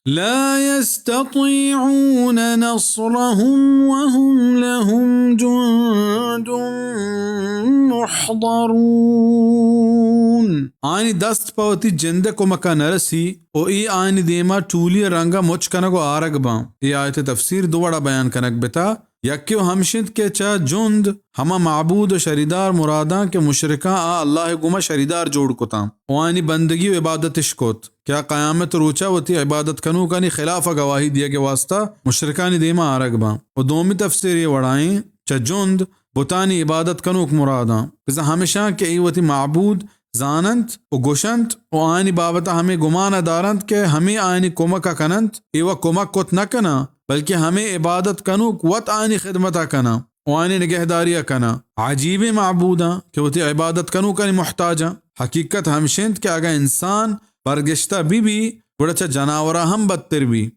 لا يستطيعون نصرهم وهم لهم جند محضرون۔ آنی دست پہ وتی جند ءِ کمک ءَ نہ رسی و اے آنی دیم ءَ ٹولی ءِ رنگ ءَ مچ کنگ و آرگ باں۔ اے آیت ءِ تفسیر دو وڑ ءَ بیان کنگ بتا۔ یکے و ہمش انت کہ چہ جند ہما معبود و شریدار مراداں کہ مشرکاں آ اللہ ءِ گوما شریدار جوڑ کتاں و آنی بندگی و عبادتش کت کہ آ قیامت ءِ روچ ءَ وتی عبادت کنوکانی خلاف ءَ گواہی دیگ ءِ واستہ مشرکانی دیم ءَ آرگ باں۔ و دومی تفسیر اے وڑ ءَ ایں، چہ جند بتانی عبادت کنوک مراداں، بزاں ہمشاں کہ اے وتی معبود زاننت و گوشنت و آیانی بابت ءَ ہمے گمان ءَ دارنت کہ ہمے آیانی کمک ءَ کننت، اے و کمک کت نہ کناں، بلکیں ہمے عبادت کنوک وت آیانی خدمت ءَ کناں و آیانی نگہداری ءَ کناں۔ عجیبیں معبوداں کہ وتی عبادت کنوکانی محتاجاں۔ حقیقت ہمش انت کہ اگاں انسان برگشتہ بہ بی، گڑا چہ جناوراں ہم بدتر بی۔